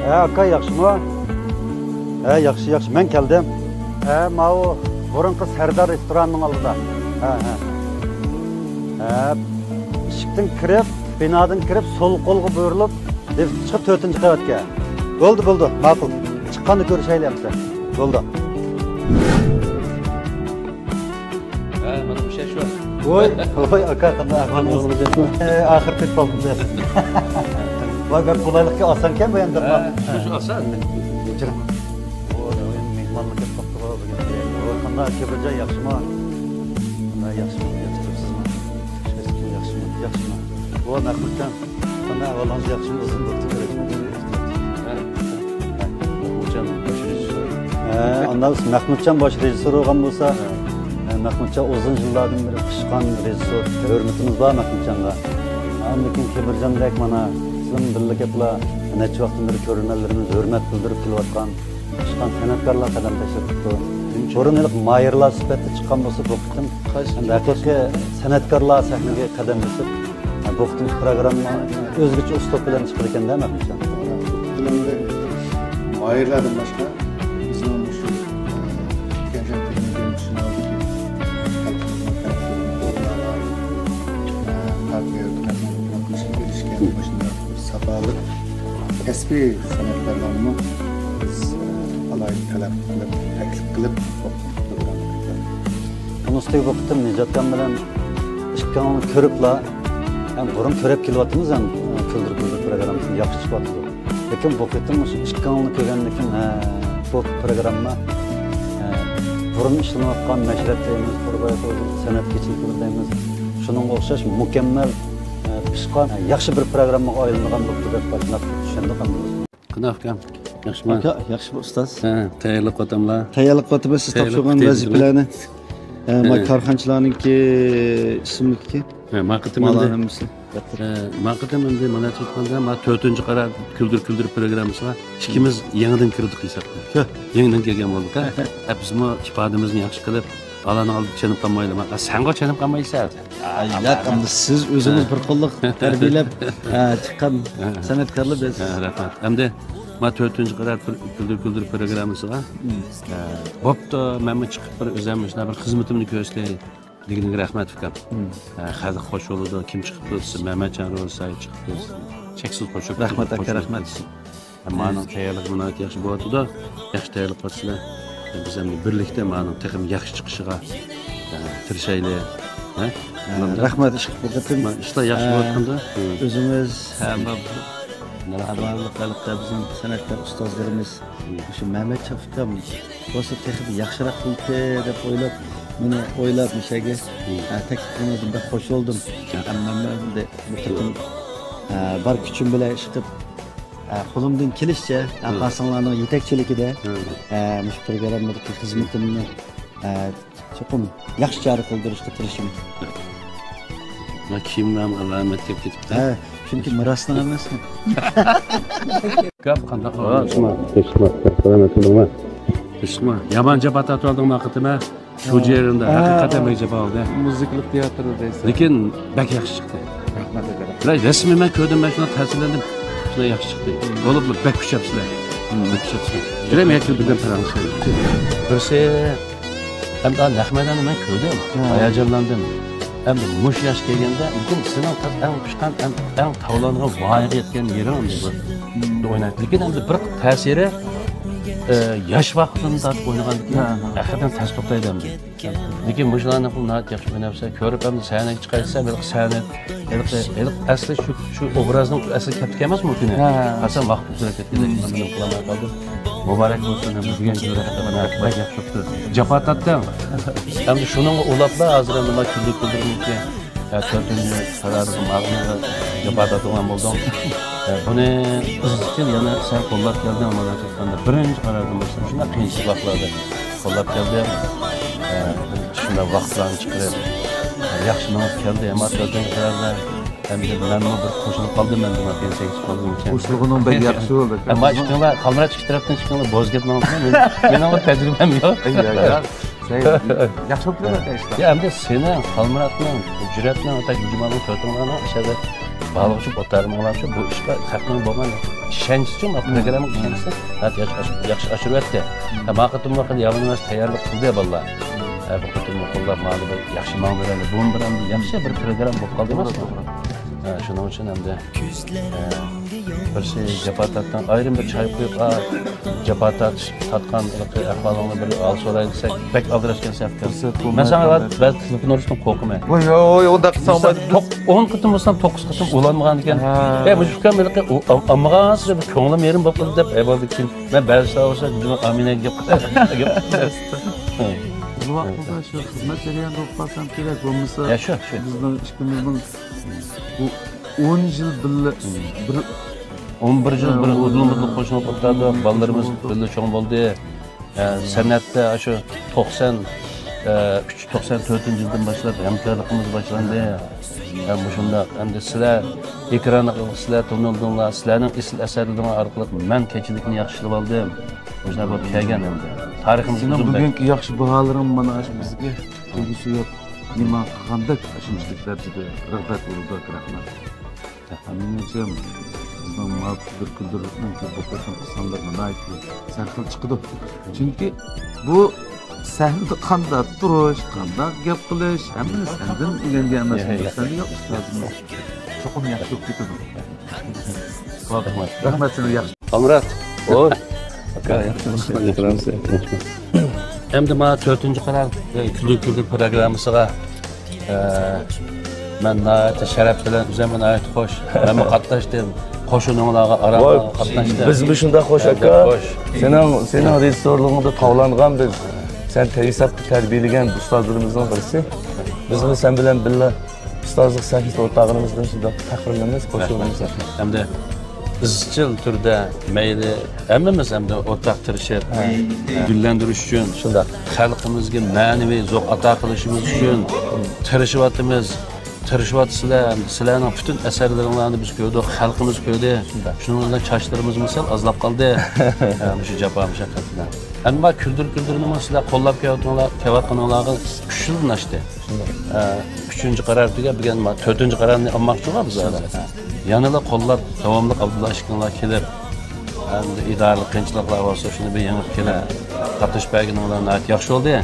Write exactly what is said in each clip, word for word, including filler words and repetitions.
ھە، ئاكا، ياخشىمۇ؟ ھە، ياخشى، ياخشى، مەن كەلدىم. ھە، ماۋۇ بۇرۇنقى سەردار رېستورانىنىڭ ئالدىدا. ھە، ھە. ھە، ئىشىكتىن كىرىپ، بىنادىن كىرىپ، سول قولغا بۇيرۇلۇپ، لىفت چىقىپ تۆتىنچى قەۋەتكە. بولدى، بولدى، ماقۇل. چىققاندا كۆرۈشەيلى ئەمىسە. بولدى. ھە، مانا بۇ شەش ۋە. ۋوي، ۋوي، ئاكا، قانداق ئەھۋالىڭىز؟ ئە، ئاخىر تېپىپ قالدىم دە. ۋاي، بەك قولايلىقكەن، ئاسانكەن بۇ ئەمدى. ھە، شۇ، شۇ ئاسان. كەچۈرۈڭ. ۋوي، ۋوي، مېھمانمۇ كەپ قاپتۇ بۈگۈن. ۋوي، قانداق، كېبىرجان ياخشىمۇ؟ قانداق، ياخشىمۇ؟ ياخشىمۇ؟ ياخشىمۇ؟ ياخشىمۇ؟ ۋوي، مەخمۇتجان. قانداق ئەھۋالىڭىز، ياخشىمۇ؟ ئۇزۇن بولۇپتۇ كۆرۈشمىگىلى. مەخمۇتجان باش رېژىسسور. ھە، ئاندىن مەخمۇتجان باش رېژىسسور بولغان بولسا، ھە، مەخمۇتجان ئۇزۇن يىللاردىن بېرى پىشقان رېژىسسور. ھۆرمىتىمىز بار مەخمۇتجانغا. ئاندىن كېيىن كېبىرجاندەك مانا سىلەرمۇ بىللە كەپلا نەچچە ۋاقىتتىن بېرى كۆرۈرمەنلىرىمىز ھۆرمەت بىلدۈرۈپ كېلىۋاتقان پىشقان سەنئەتكارلار قەدەم تەشرىپ قىپتۇ. بۇرۇن ھېلىقى ماھىرلار سۈپەتتە چىققان بولسا، بۇ قېتىم ئەمدى ھەقىقىي سەنئەتكارلار سەھنىگە قەدەم بېسىپ، بۇ قېتىمقى پىروگرامما ئۆزگىچە ئۇسلۇب بىلەن چىقىدىكەندە، مەخمۇتجان. ماھىرلاردىن باشقا، بىزنىڭ مۇشۇ، ئە، گەنجان تېخنىكىنىڭ شىمالدىكى خەلقىمىزنىڭ تەرەققىي قىلغان ئورۇنلارغا، ئە، پارتىيە ھۆكۈمەتنىڭ ھۆكۈمەت قىلىشىغا ئېرىشكەن مۇشۇنداق ساپالىق، كەسپىي سەنئەتكارلارنىمۇ بىز، ئە، ئالاھىدە تەلەپ قىلىپ، تەكلىپ قىلىپ، بۇنىڭ ئۈستىگە بۇ قېتىم نىجاتكام بىلەن ئىككىڭلارنى كۆرۈپلا، ھەم بۇرۇن كۆرۈپ كېلىۋاتىمىز ھەم، ئە، كۈلدۈر كۈلدۈر پروگراممىسى ياخشى چىقىۋاتىدۇ. لېكىن بۇ قېتىم مۇشۇ ئىككىڭلارنى كۆرگەندىن كېيىن، ھە، بۇ پروگرامما، ھە، بۇرۇن ئىشلىنىۋاتقان مەشرەپ دەيمىز، قۇربايات سەنئەت كېچىلىكلىرى دەيمىز، شۇنىڭغا ئوخشاش مۇكەممەل، ھە، پىشقان، ھە، ياخشى بىر پروگراممىغا ئايلانغان بوپتۇ دەپ ئاشۇنداق چۈشەندۇق ئەمدى. قانداق ئۇكام؟ ياخشىمۇ؟ ئاكا، ياخشىمۇ ئۇستاز؟ ھە، تەييارلىق قىلىۋاتاملا؟ تەييارلىق قىلىۋاتىمىز، سىز تەييارلىق تاپشۇرغان قىلىۋاتىمىز. ۋەزىپىلەرنى. ھە، ما ھە. كارخانىچىلارنىڭكى ئىسىملىكى. ھە، ما قېتىم مالا ئەمدى. ھەممىسى. ھە، ما قېتىم ئەمدى مانا ئېيتقاندا، ما تۆتىنچى قارار كۈلدۈر كۈلدۈر پروگراممىسىغا ئىككىمىز يېڭىدىن كىردۇق ھېسابتا. ھە. يېڭىدىن كەلگەن بولدۇق، ھە. ھە، بىزمۇ ئىپادىمىزنى ياخشى قىلىپ، ئالانىڭ ئالدىدا چېنىپ قالمايلى. ما، سەنغۇ چېنىپ قالمايسەن. ئاي، ياق، ئەمدى سىز ئۆزىڭىز ھە. بىر قوللۇق تەربىيەلەپ، ھە، چىققان ھە. سەنئەتكارلار بىز. ھە، رەھمەت. ئەمدى ما تۆتىنچى قارار پىر-، كۈلدۈر كۈلدۈر پروگراممىسىغا، مم. ھە، بوپتۇ، مەنمۇ چىقىپ بىر ئۆزۈم شۇنداق بىر خىزمىتىمنى كۆرسىتەي دېگىنىڭگە رەھمەت ئۇكام. مم. ھە، خەلق خوش بولىدۇ، كىم چىقىپتۇ دېسە، مەمەتجان روزىسايىت چىقىپتۇ دېسە، چەكسىز خوش بولۇپ، چەكسىز خوش بولۇپ كېتىدۇ. مانىڭ تەييارلىقى ناھايىتى ياخشى بولۇۋاتىدۇ. ياخشى تەييارلىق قىلىپسىلەر. بىز ئەمدى بىرلىكتە مانىڭ تېخىمۇ ياخشى چىقىشىغا، ئە، تىرىشايلى. ھە؟ ھە، رەھمەت، ئىشقىلىپ بۇ قېتىم، ما-، ئىشلار ياخشى ئە، بولۇۋاتقاندا. ھە. ئۆزىمىز، ھە، ما-، ھە، بارلىق خەلققە، بىزنىڭ سەنئەتكار ئۇستازلىرىمىز، ھە. مۇشۇ مەمەتجان ئۇكام بولسا تېخىمۇ ياخشىراق قىلدى دەپ ئويلاپ، مېنى ئويلاپ مۇشۇ يەرگە، ھە. ئە، تەكلىپ قىلغىنىڭىزدىن بەك خوش بولدۇم. ھە. ھەم مەن، مەن بۇ قېتىم، ئە، بار كۈچۈم بىلەن ئىشقىلىپ، ئە، قولۇمدىن كېلىشىچە، ئە، ھە. قاسىڭلارنىڭ يېتەكچىلىكىدە، ھە. ئە، مۇشۇ پروگراممىدىكى خىزمىتىمنى، ئە، چوقۇم ياخشى جارى قىلدۇرۇشقا تىرىشىمەن. ما كىيىملەرمۇ ئالامەت كېلىپ كېتىپتۇ. ھە، چۈنكى مىراسنىڭ ھەممىسى. گەپ قانداق؟ ھە، سالامەت بولۇڭلار. يامان جاپا تارتىۋالدىڭ ما قېتىم، ھە؟ شۇ جەرياندا ھە، ھەقىقەتەن ھە. بەك جاپا بولدى. مۇزىكىلىق تىياتىرى دەيسىز. لېكىن بەك ياخشى چىقتى. رەھمەت ئاكا. بىراي، رەسمىي مەن كۆردۈم، مەن شۇنداق تەسىرلەندىم. شۇنداق ياخشى چىقتى. بولۇپمۇ بەك كۈچەپسىلەر. بەك كۈچەپسىلەر. بىرەر يەككە بىردەم پاراڭلىشايلى. بىرسى، ئەمدى نەق مەيداننى مەن كۆردۈم. ھە. ھاياجانلاندىم. ئەمدى مۇشۇ ياشقا كەلگەندە، لېكىن سېنىڭ تاز ئەڭ پىشقان، ئەڭ، ئەڭ تاۋلانغان ۋايىغا يەتكەن يېرىڭ ئەمدى بۇ. ئوينايدۇ. لېكىن ئەمدى بىر تەسىرى، ئە، ياش ۋاقتىدىن تارتىپ ئوينىغاندىكىن ھە، ھە. ھەقىقەتەن تەس توختايدۇ ئەمدى. لېكىن مۇشۇلارنى ناھايىتى ياخشى ئويناپسەن. كۆرۈپ ئەمدى سەھنىگە چىقايسەن، ھېلىقى سەھنە، ھېلىقى، ھېلىقى ئەسلى شۇ، شۇ ئوبرازنىڭ ئەسلى كەپتىكى ئەمەسمۇ كۈنى. ھە، ھە. قارىسام ۋاقىت ئۇزىراپ كەتكەندەك، مەن بۇنى قىلالماي قالدىم. مۇبارەك بولسۇن، ھەم بۈگۈنكى بىر ھەپتە مانا بەك ياخشى بوپتۇ. جاپا تارتتىڭ. ئەمدى شۇنىڭغا ئۇلاپلا ھازىر ئەمدى مانا كۈلدۈر كۈلدۈرنىڭكى، يا، تۆتىنچى قارارىغا ماڭىمىز جاپا تارتىدىغان بولدۇڭ. ئە، بۇنى ئىزچىل يەنە سەن قوللاپ كەلدىڭ، مانا چىققاندا بىرىنچى قاراردىن باشلاپ شۇنداق قىيىنچىلىق ۋاقىتلاردا قوللاپ كەلدىڭ. ئە، شۇنداق ۋاقىتلارنى چىقىرىپ، ئە، ياخشى مېڭىپ كەلدى. ئەمما تۆتىنچى قاراردا ئەمدى مەنمۇ بىر قوشۇلۇپ قالدىم، مەن بۇنىڭ قىيىنچىلىقى چىققاندىن كېيىن. قوشۇلغىنىڭ بەك ياخشى بولدى. ئەمما ئىككىڭلار، قالمىرات ئىككى تەرەپتىن ئىككىڭلار بوز گەپ ماڭىسىلەر، مېنىڭ، مېنىڭمۇ تەجرىبەم يوق. ئەي، يا، يا. ياخشى بولۇپ تۇرىدۇ ئىشلار. يا، ئەمدى سېنىڭ، خالمۇراتنىڭ، جۈرئەتنىڭ، ئاتاش جۇمالنىڭ تۆتىڭلارنىڭ ئىچىدە باغلىقچى ئوتتۇرىغا ماڭغانچە بۇ ئىشقا خەقنىڭ بولغان ئىشەنچىچۇ، ما پروگراممىغا ئىشەنچىسى ياخشى، ياخشى ئاشۇرۇۋەتتى. ھە، ما قېتىممۇ خېلى يامان ئەمەس تەييارلىق قىلدى بالىلار. ھە، بۇ قېتىممۇ قوللاپ ماڭدى بىر ياخشى ماڭدى ئەمدى. بۇمۇ بىر ئەمدى ياخشى بىر پروگرامما بولۇپ قالدى ئەمەسمۇ؟ ھە، شۇنىڭ ئۈچۈن ئەمدى، ھە، بىرسى جاپا تارتقان، ئايرىم بىر چاي قۇيۇپ، ئا، جاپا تارتىش، تارتقان ئەھۋالىڭنى بىر ھال سوراي دېسەك، بەك ئالدىراش ئىكەنسەن. مەن ساڭا بەزى تېلېفون ئۇرۇشتىن قورقىمەن. ۋاي، ۋاي، ۋاي، ئۇنداق قىلساڭ بولمايدۇ. توق-، ئون قېتىم بولسام توققۇز قېتىم ئۇلانمىغان ئىكەن. ھە. ئەي، مۇشۇ ئۇكام ھېلىقى ئۇ-، ئام-، ئاممىغانسىز، بىر كۆڭلۈم يېرىم بولۇپ قالدى دەپ، ئەي، بولدى كېيىن. مەن بەزى ساۋۇلسا جۇمۇ ئامىنە گەپ قىلىپ. بۇ ۋاقىتتا شۇ خىزمەت جەريانىدا بولۇپ قالسام كېرەك، بولمىسا يا، شۇ، شۇ. بىزنىڭ ئىككىمىزنىڭ بۇ ئون يىل بىللە بىر، ئون بىر يىل بىر ئۇدۇل-مۇدۇل قوشۇلۇپ ئولتۇردۇق. بالىلىرىمىز بىللە چوڭ بولدى. ئە، سەنئەتتە شۇ توقسان ئۈچ، توقسان تۆتىنچى يىلدىن باشلاپ ھەمكارلىقىمىز باشلاندى. ھە، مۇشۇنداق. ئەمدى سىلەر ئېكرانغا، سىلەر تونۇلدۇڭلار، سىلەرنىڭ ئېسىل ئەسەرلىرىڭلار ئارقىلىق مەن كەچىلىكنى ياخشى ئىشلىۋالدىم. مۇشۇنداق بولۇپ كەلگەن ئەمدى. تارىخىمىز سېنىڭ ئۇزۇن بەك. بۈگۈنكى ياخشى باھالىرىڭ مانا ئاشۇ بىزگە تۇيغۇسى يوق، ئىمان قىلغاندەك ئاشۇ مۇشۇنداق دەرىجىدە رىغبەت ئۇرىدۇ، رەھمەت. مېنىڭچە، بىزنىڭ ماۋۇ كۈلدۈر كۈلدۈرلۈكنىڭكى بۇ قېتىمقى سانلىرى ناھايىتى سەرخىل چىقىدۇ. چۈنكى بۇ سەھنىدە قانداق تۇرۇش، قانداق گەپ قىلىش، ھەممىنى سەندىن ئۆگەنگەن ئەمەسمۇ، سەندىن ئۇستازىمىز. چوقۇم ياخشى بولۇپ كېتىدۇ. رەھمەت سېنىڭ ياخشى. ئالمۇرات. ۋوي. ئاكا، ياخشىمۇ؟ ئەمدى مانا تۆتىنچى قارار، ئە، كۈلدۈر كۈلدۈر پروگراممىسىغا، ئە، مەن ناھايىتى شەرەپ بىلەن، ئۆزۈممۇ ناھايىتى خوش. مەنمۇ قاتناشتىم. قوشۇنۇڭلارغا، ئاراڭلارغا قاتناشتىم. بىز مۇشۇنداق خوش، ئاكا. خوش. سېنىڭ، سېنىڭ رېژىسسورلۇقۇڭدا تاۋلانغان بىز. سەن تەييارلاپ تەربىيەلىگەن ئۇستازلىرىمىزنىڭ بىرسى. بىزمۇ سەن بىلەن بىللە ئۇستازلىق سەھنىسىدە ئولتۇرغىنىمىزدىن شۇنداق پەخىرلىنىمىز، خوش بولىمىز. ھەمدە ئىزچىل تۈردە مەيلى ھەممىمىز ھەمدە ئورتاق تىرىشىپ، ھە، گۈللەندۈرۈش ئۈچۈن، شۇنداق، خەلقىمىزگە مەنىۋى زوق ئاتا قىلىشىمىز ئۈچۈن تىرىشىۋاتىمىز. تىرىشىۋاتىسىلەر، سىلەرنىڭ پۈتۈن ئەسەرلىرىڭلارنى بىز كۆردۇق، خەلقىمىز كۆردى. شۇنىڭ بىلەن چاچلىرىمىزمۇ سەل ئازلاپ قالدى. ھە، مۇشۇ جاپا مۇشەققەت بىلەن. ئەمما كۈلدۈر كۈلدۈرنىمۇ سىلەر قوللاپ كېلىۋاتقىنىڭلار، كېلىۋاتقىنىڭلارغا ئۈچ يىلدىن ئاشتى. ھە، ئۈچىنچى قارار تۈگەپ، بۈگۈن ما-، تۆتىنچى قارارنى ئالماقچى بولغان بىز ھازىر. يەنىلا قوللاپ، داۋاملىق ئابدۇللا ئىككىڭلار كېلىپ، ئەمدى ئىدارىلىك قىيىنچىلىقلار بولسا، شۇنى بىر يېڭىپ كېلىپ، قاتنىشىپ بەرگىنىڭلار ناھايىتى ياخشى بولدى.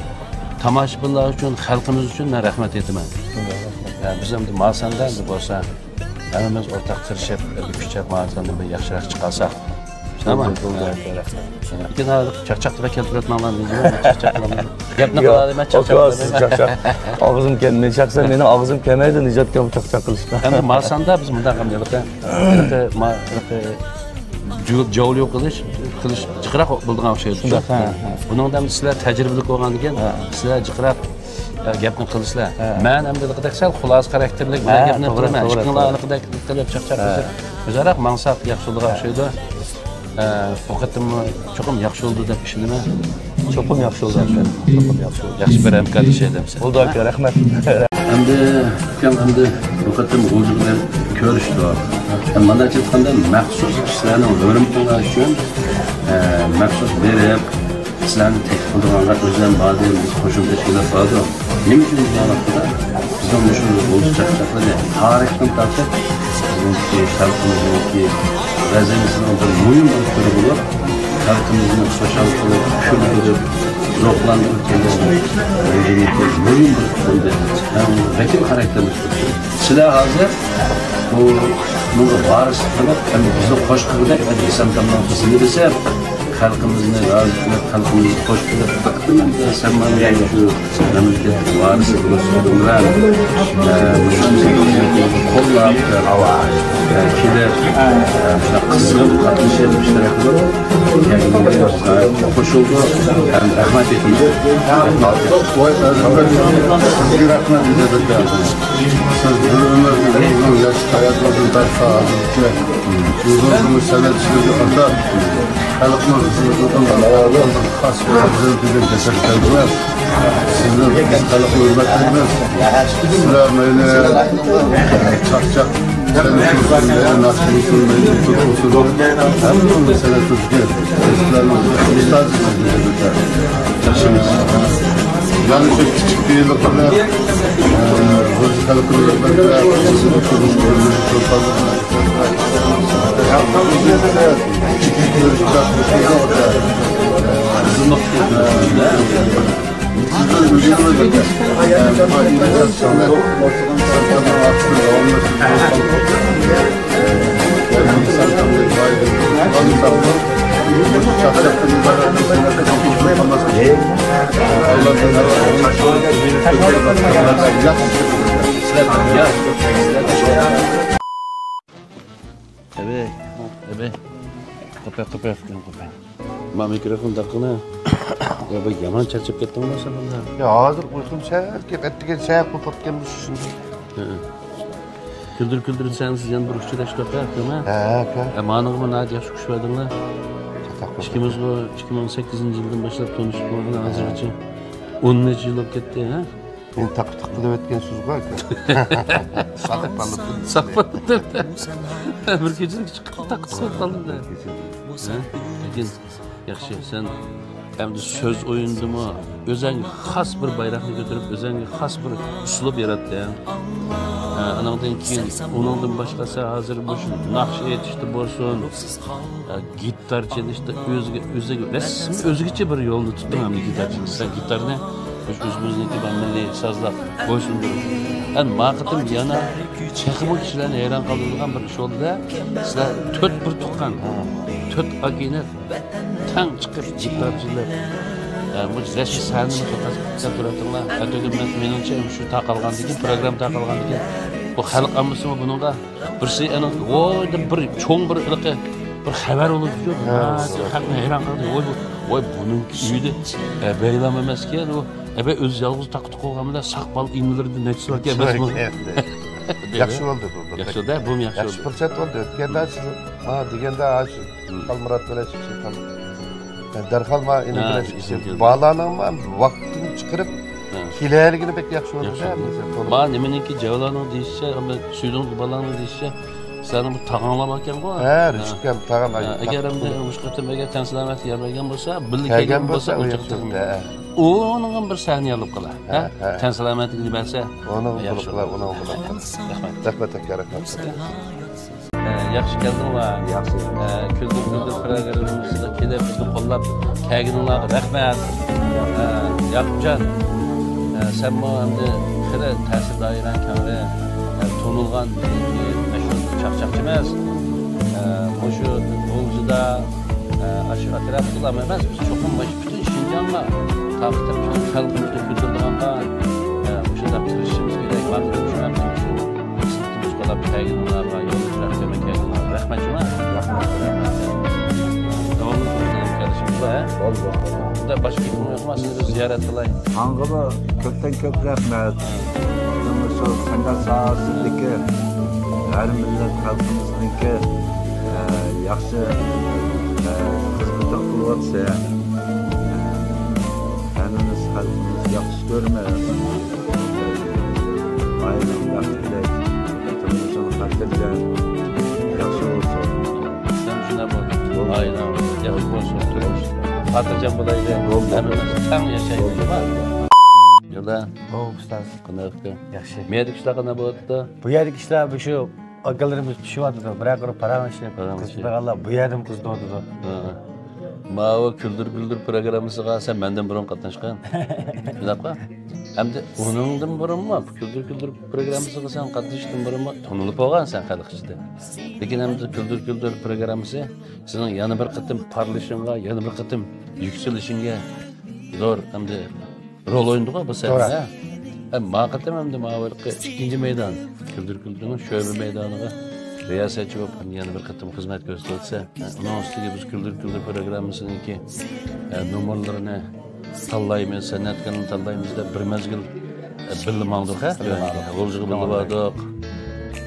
تاماشىبىنلار ئۈچۈن، خەلقىمىز ئۈچۈن مەن رەھمەت ئېيتىمەن. ھە، بىز ئەمدى مارساندا ئەمدى بولسا، ھەممىمىز ئورتاق تىرىشىپ، بىر كۈچەپ مارساندا بىر ياخشىراق چىقارساق. شۇنداقمۇ؟ بولدى، بولدى. لېكىن ھازىر چاقچاق بىلەن كەلتۈرۈۋەتمەڭلار، نېمە چاقچاق قىلىمىز؟ گەپنى قىلالايمەن، چاقچاق قىلىمەن. ئاكا، سىز چاقچاق. ئاغزىم كەل-، مېنىڭ شەخسەن مېنىڭ ئاغزىم كەلمەيدۇ، نىجاتكە چاقچاق قىلىشقا. ئەمدى مارساندا بىز مۇنداق ئەمدى، ھېلىقى، ھېلىقى ما-، ھېلىقى جۇ-، جاۋلىۋ قىلىش، قىلىش جىقراق بولىدىغان ئوخشايدۇ. شۇنداق، ھە، ھە. بۇنىڭدا ئەمدى سىلەر تەجرىبىلىك بولغاندىن كېيىن، ھە، سىلەر جىقراق، ئە، گەپنى قىلىسىلەر. ھە. مەن ئەمدى دېگۈدەك سەل خۇلاسە خاراكتېرلىك، مەن، ھە، گەپنى قىلىمەن. توغرا، توغرا. ئىككىڭلار ھېلىقىدەك قىلىپ چاقچاق، ھە، قىلىشىپ، ئۆزئارا ماڭساق ياخشى بولىدىغان ئوخشايدۇ. ئە، بۇ قېتىممۇ چوقۇم ياخشى بولىدۇ دەپ ئىشىنىمەن. چوقۇم ياخشى بولىدۇ، چوقۇم ياخشى بولىدۇ. ياخشى بىر ھەمكارلىشاي دەمسەن. بولدى ئاكا، رەھمەت. ئەمدى ئۇكام ئەمدى بۇ قېتىم غۇلجا بىلەن كۆرۈشتۇق. مانا ئېيتقاندا مەخسۇس سىلەرنىڭ ھۆرمىتىڭلار ئۈچۈن، ئە، مەخسۇس بېرىپ، سىلەرنى تەكلىپ قىلىدىغانلار ئۆزلەرنى باردى، بىز قوشۇن تەشكىلات باردۇق. نېمە ئۈچۈن دېگەن ۋاقىتتا بىزنىڭ مۇشۇ غۇلجا چاقچاقلىرى تارىختىن تارتىپ بىزنىڭكى خەلقىمىزنىڭكى غەزىنىسىنىڭ بىر مۇھىم بىر تۈرى بولۇپ، خەلقىمىزنى خۇشال قىلىپ، كۈلدۈرۈپ، زوقلاندۇرۇپ كەلگەن مەدەنىيىتى مۇھىم بىر تۈردە ھەم ۋەكىل خاراكتېرلىك تۈردە. سىلەر ھازىر بۇ، بۇنىڭغا ۋارىسلىق قىلىپ، ھەم بىزنى خوش قىلغۇدەك، ھەم ئېسەن-ئامانلىقنى بېسىپ، خەلقىمىزنى رازى قىلىپ، خەلقىمىزنى خوش قىلىپ، بىر قېتىم سەن مانا شۇ مەملىكەت ۋارىسى بولۇش بىلەن، ئە، مۇشۇ قوللاپ، ئە، كېلىپ، ئە، مۇشۇنداق قىزغىن قاتنىشىپ، ئىشتىراك قىلىپ، قوشۇلدى ھەم رەھمەت ئېيتىمىز. سىزگە رەھمەت. سىز بىر ئۆمۈر ئۇزۇن ياشاپ، ھاياتىڭىزنى بەرسا، ھازىرغىچە ئۇزۇن ئۆمۈر سەنئەت ئىشلىرىگە ئاتاپ، خەلقنىڭ خىزمىتىدىن خاس بىر ئەۋزەل دېگەن جەسەت كەلدىڭىز. سىزنى بىز خەلق ھۆرمەتلەيمىز. سىلەر مەيلى چاقچاق سەنئىتى بولسۇن، مەيلى ناخشا بولسۇن، مەيلى ئۇسسۇل بولسۇن، ھەممە سەنئەت تۈرىدىكى سىلەرنىڭ ئۇستازى سىز. ياخشىمۇ؟ يەنە شۇ كىچىك بېيىلىق بىلەن، ئە، بۇ خەلقىمىز بىلەن ئەبەي، ئەبەي. قوپە، قوپە، قوپە. ما مىكروفون تاققىنا. يا، بۇ يامان چارچاپ كەتتىڭما سەن بۇندا؟ يا، ھازىر ئۇيقۇم سەل كېلىپ، ئەتىگەن سەل قوپۇپ كەتكەن شۇنداق. ھە. كۈلدۈر كۈلدۈر سەھنىسى يەنە بىر ئۇچراشتۇق ھە، ئۇكام ھە؟ ھە، ئۇكا. ھە، مانىڭغىمۇ ناھايىتى ياخشى خۇش بەردىڭلار. چاتاق بولدى. ئىككىمىزغۇ ئىككى مىڭ سەككىزىنچى يىلدىن باشلاپ تونۇشۇپ بولغىلى ھازىرغىچە ئون نەچچە يىل بولۇپ كەتتى، ھە؟ مېنى تاقا-تۇق قىلىۋەتكەنسىزغۇ، ئاكا. ساق بالىدىم. ساق بالىدىم. بىر كېچىدە چىقىپ تاقا-تۇق قىلىپ قالدىم دە. ھە؟ لېكىن ياخشى، سەن ئەمدى سۆز ئويۇنىدىمۇ ئۆزەڭگە خاس بىر بايراقنى كۆتۈرۈپ، ئۆزەڭگە خاس بىر ئۇسلۇب ياراتتىڭ. ھە، ئاناندىن كېيىن، ئۇنىڭدىن باشقا سەن ھازىر مۇشۇ ناخشا ئېيتىشتا بولسۇن، ھە، گىتار چېلىشتا ئۆزگە، ئۆزىگە رەسمىي ئۆزگىچە بىر يولنى تۇتتۇڭ ئەمدى گىتار چېلىشتا. سەن گىتارنى مۇشۇ ئۆزىمىزنىڭكى بار مىللىي سازلار بويسۇندۇرۇپ. ئەمدى ما قېتىم يەنە تېخىمۇ كىشىلەرنى ھەيران قالدۇرىدىغان بىر ئىش بولدى-دە، سىلەر تۆت بىر تۇغقان، تۆت ئاكا-ئىنى تەڭ چىقىپ، گىتار چېلىپ، ئە، مۇشۇ رەسمىي سەھنىنى قىلىپ تۇراتتىڭلار. ئەتىگۈن مەن، مېنىڭچە، شۇ تارقالغاندىن كېيىن، پروگرامما تارقالغاندىن كېيىن، بۇ خەلق ئاممىسىمۇ بۇنىڭغا بىرسى ئېنىڭ، ۋوي دەپ بىر چوڭ بىر ھېلىقى بىر خەۋەر بولۇپتۇ. ھە، خەلقنى ھەيران قالدۇردى. ۋوي، بۇ، ۋوي، بۇنىڭكى ئۆيىدە ئەبەيلام ئەمەسكەن ئۇ. ئەبەي ئۆزى يالغۇز تاقا-تۇق بولغان بىلەن ساق بال ئىنىلىرىدىن نەچچىسى باركەن ئەمەسمۇ؟ ياخشى بولدى بۇ. ياخشى بولدى، بۇمۇ ياخشى ياخشى بولدى. بولدى، بۇمۇ ياخشى ياخشى بولدى. پۇرسەت بولدى. ئۆتكەندە سىز ما دېگەندە، ھازىر خالمۇرات بىلەن شىپشىپ قالدى. دەرھال ما ئىنىم ھە، بىلەن شىپشىپ. بالىنىڭ ما ۋاقتىنى چىقىرىپ ھە. كېلەلىكىنى بەك ياخشى بولدى. ياخشى. ما نېمىنىڭكى جاۋلارنىڭ دېيىشىچە، سۈيدۈڭ بالىنىڭ دېيىشىچە، سىلەرنىڭ بىر تاغاڭلار باركەنغۇ؟ ھە، رىشىت ئاكام تاغام. ھە، ئەگەر ئەمدى مۇشۇ قېتىم ئەگەر تەن سالامەتلىك يار بەرگەن بولسا، بىللە كەلگەن بولسا، ئۇ چاغدا ئۇنىڭغا بىر سەھنە ياللىپ قالا. ھە؟ تەن سالامەتلىكىنى بەرسە. ئۇنىڭغا بولۇپ قالا، ئۇنىڭغا بولۇپ قالا. رەھمەت. رەھمەت ئاكا، رەھمەت. ئە، ياخشى كەلدىڭلار. ياخشى. ئە، كۈلدۈر كۈلدۈر پروگراممىسىغا كېلىپ، بىزنى قوللاپ كەلگىنىڭلارغا رەھمەت. ئە، ياقۇپجان، ئە، سەنمۇ ئەمدى خېلى تەسىر دائىرەڭ كەڭرى، ئە، تونۇلغان مەشھۇر چاقچاقچىمىز. ئە، مۇشۇ غۇلجىدا، ئە، ئاشۇ ئەتراپتىلا ئەمەس، بىز چوقۇم مۇشۇ پۈتۈن شىنجاڭغا تارقىتىپ، پۈتۈن خەلقىمىزنى كۈلدۈرىدىغانغا، ئە، مۇشۇنداق تىرىشىشىمىز كېرەك. ماڭا شۇ مەقسەتتە مۇشۇ خىزمىتىمىز قولاپ كەلگىنىڭلارغا، يولدىشىم كەلگىنىڭلارغا رەھمەت جۇما. رەھمەت. داۋاملىق بىلەن كېلىشىمىز بار، ھە؟ بولدى، بولدى. بۇندا باشقا گېپىڭ يوقما، سىزنى بىر زىيارەت قىلاي. ماڭىمۇ كۆپتىن كۆپ رەھمەت. مۇشۇ سەنئەت ساھەسىدىكى ھەر مىللەت خەلقىمىزنىڭكى، ئە، ياخشى، ئە، خىزمىتىنى قىلىۋاتىسەن. ھەممىمىز خەلقىمىز ياخشى كۆرىمىز. ئائىلەڭ بەختلىك، تۇرمۇشۇڭ خاتىرجەم، ياخشى بولسۇن. سەن شۇنداق بول. ئائىلەڭ ياخشى بولسۇن، تۇرمۇش خاتىرجەم بولايلى. ھەممىمىز تەڭ ياشايلى. يولا. ئۇستاز. قانداق ئۇكا؟ ياخشى. مەيەردىكى ئىشلار قانداق بولۇۋاتىدۇ؟ بۇ يەردىكى ئىشلار مۇشۇ ئاكىلىرىمىز پىشىۋاتىدۇ. بىرەر قۇر پاراڭلىشىپ، پاراڭلىشىپ. قىزىقىدىغانلار بۇ يەردىمۇ قىزىقىۋاتىدۇ. ھە. ماۋۇ كۈلدۈر كۈلدۈر پروگراممىسىغا سەن مەندىن بۇرۇن قاتناشقان. شۇنداققۇ؟ ئەمدى ئۇنىڭدىن بۇرۇنمۇ، كۈلدۈر كۈلدۈر پروگراممىسىغا سەن قاتنىشىشتىن بۇرۇنمۇ تونۇلۇپ بولغان سەن خەلق ئىچىدە. لېكىن ئەمدى كۈلدۈر كۈلدۈر پروگراممىسى سېنىڭ يەنە بىر قېتىم پارلىشىڭغا، يەنە بىر قېتىم يۈكسىلىشىڭگە زور ئەمدى رول ئوينىدىغۇ بۇ سەھنە. توغرا. ھە، ما قېتىم ئەمدى ماۋۇ ھېلىقى ئىككىنچى مەيدان، كۈلدۈر كۈلدۈرنىڭ شۆبە مەيدانىغا رىياسەتچى بولۇپ، يەنە بىر قېتىم خىزمەت كۆرسىتىۋاتىسەن. ھە، ئۇنىڭ ئۈستىگە بىز كۈلدۈر كۈلدۈر پروگراممىسىنىڭكى، ھە، نومۇرلىرىنى تاللايمىز، سەنئەتكارنى تاللايمىز دەپ بىر مەزگىل، ھە، بىللە ماڭدۇق، ھە؟ بىللە ماڭدۇق. غۇلجىغا بىللە باردۇق،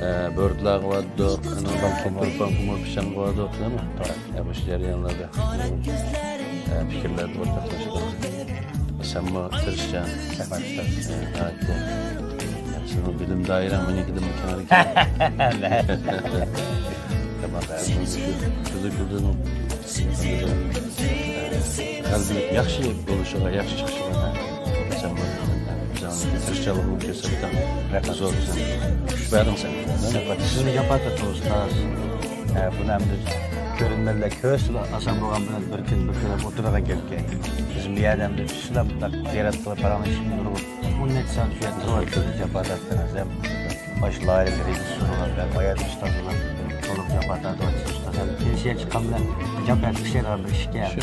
ھە، بۆرتالاغا باردۇق، ئاندىن كېيىن تۇرپان قۇمۇل پىشاڭغا باردۇق، دەيمۇ؟ ھە، مۇشۇ جەريانلاردا، ھە، پىكىرلەردە ئورتاقلاشتۇق. سەنمۇ تىرىشچان. رەھمەت، ئۇستاز. ھە، ئەلۋەتتە. سېنىڭ بىلىم دائىرەڭ مېنىڭكىدىنمۇ كەڭرى. تامام، ھە، بۇ شۇ كۈلدۈر كۈلدۈرنىڭ غەلىبىلىك ياخشى بولۇشىغا، ياخشى چىقىشىغا، ھە، سەنمۇ تىرىشچانلىقىڭنى كۆرسەتتىڭ. رەھمەت زور سەن. كۈچ بەردىڭ سەن. سىزمۇ جاپا تارتتىڭىز، ئۇستاز. ئە، بۇنى ئەمدى كۆرۈرمەنلەر كۆرسىلا ئاسان بولغان بىلەن بىر كۈن، بىر كۈن ئولتۇرىدىغان گەپكەن. بىز بۇ يەردە ئەمدى چۈشسىلا مۇنداق زىيارەت قىلىپ پاراڭلىشىپ نۇرغۇن ئون نەچچە سائەت شۇ يەردە تۇرۇۋاتىمىز، جاپا تارتتىڭىز ھەم. مانا شۇ لايىھىلىرى رېژىسسورلار بىلەن بايان ئۇستازلار بولۇپ جاپا تارتىۋاتىسىز ئۇستاز. ھەم پېنسىيە چىققان بىلەن جاپا تارتىشىدىغان بىر ئىشكە شۇ.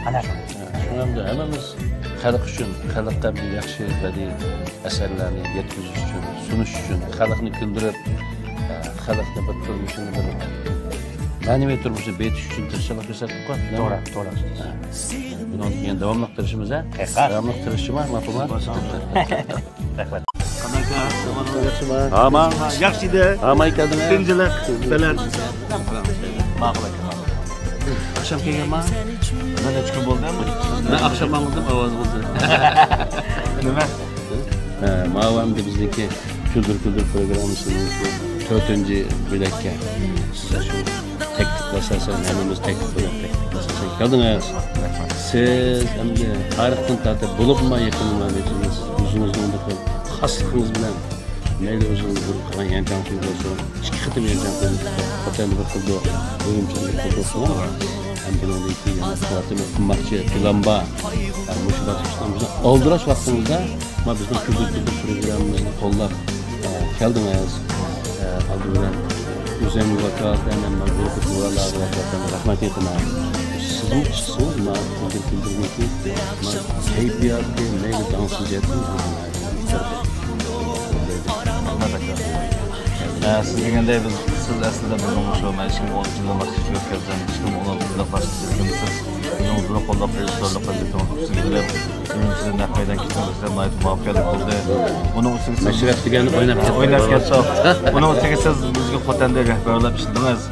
قانداق قىلىمىز؟ شۇ ھەمدە ھەممىمىز خەلق ئۈچۈن، خەلققە بىر ياخشى بەدىئىي ئەسەرلەرنى يەتكۈزۈش ئۈچۈن، سۇنۇش ئۈچۈن، خەلقنى كۈلدۈرۈپ، خەلقنى بىر تۇرمۇشىنى بىر مەنىۋى تۇرمۇشىنى بېيىتىش ئۈچۈن تىرىشچانلىق كۆرسەتتۇققۇ. توغرا، توغرا. بۇنىڭدىن كېيىن داۋاملىق تىرىشىمىز، ھە؟ ھەقىقەت. داۋاملىق تىرىشىمىز، ماقۇلمۇ؟ رەھمەت. قانداق، ئەھۋالىڭىز ياخشىمۇ؟ ئامان. ياخشى ئىدى. ئامان كەلدىڭىز. تىنچلىق، بەلەن. ماقۇل ئاكا. ئاخشام كەلگەنما؟ مەن نەچچە كۈن بولدى. مەن ئاخشام ئاڭلىدىم ئاۋازىڭىزنى. نېمە؟ ھە، ماۋۇ ئەمدى بىزنىڭكى كۈلدۈر كۈلدۈر پروگراممىسىنىڭكى تۆتىنچى بۆلەككە سىز شۇ تەكلىپ ئاساسەن، ھەممىمىز تەكلىپ بىلەن تەكلىپ ئاساسەن كەلدىڭىز. سىز ئەمدى تارىختىن تارتىپ بولۇپمۇ يېقىنما سىز ئۆزىڭىزنىڭ بىر خىل خاسلىقىڭىز بىلەن مەيلى ئۆزىڭىز بىر قىلغان يەنچاڭ توي بولسۇن، ئىككى قېتىم يەنچاڭ توي، خوتەندە بىر قىلدۇق، ئۈرۈمچىدە بىر قىلدۇق، شۇڭا ھەم بۇنىڭدىن كېيىن يەنە قىلىۋاتىمىز، قىلماقچى پىلان بار. ھەم مۇشۇ باسقۇچتا بىزنى ئالدىراش ۋاقتىمىزدا، ما بىزنىڭ كۈلدۈر كۈلدۈر پروگراممىمىزنى قوللاپ، ئە، كەلدىڭىز. ئە، ئالدى بىلەن ئۆزۈمگە ۋاكالىتەن ھەم ما گۇرۇپپىدىكى بالىلارغا ۋاكالىتەن رەھمەت ئېيتىمەن. سىزمۇ چىقسىڭىز، ما كۈلدۈر كۈلدۈرنىڭكى، ما كەيپىياتى، مەيلى داڭسىز جەھەتتىن ئە، سىز دېگەندەك، بىز، سىز ئەسلىدە بىزنىڭ شۇ، مەن ئىككى مىڭ ئون ئۈچىنچى يىلدا ئىشكە ئۆتكەزگەن، ئىككى مىڭ ئون ئالتىنچى يىلدا باشلىدىڭىز. سىز بىزنىڭ بىر قوللاپ رېژىسسورلۇق ۋەزىپىڭىزنى ئۈستىگە ئېلىپ، ئۈرۈمچىدىن نەق مەيدان كېتىشىڭىز بىزگە ناھايىتى مۇۋەپپەقىيەتلىك بولدى. بۇنىڭ ئۈستىگە سىز مەشرەپ دېگەن ئويناپ كەتتى. ئويناپ كەتتى. بۇنىڭ ئۈستىگە سىز بىزگە خوتەندە رەھبەرلەپ ئىشلىدىڭىز.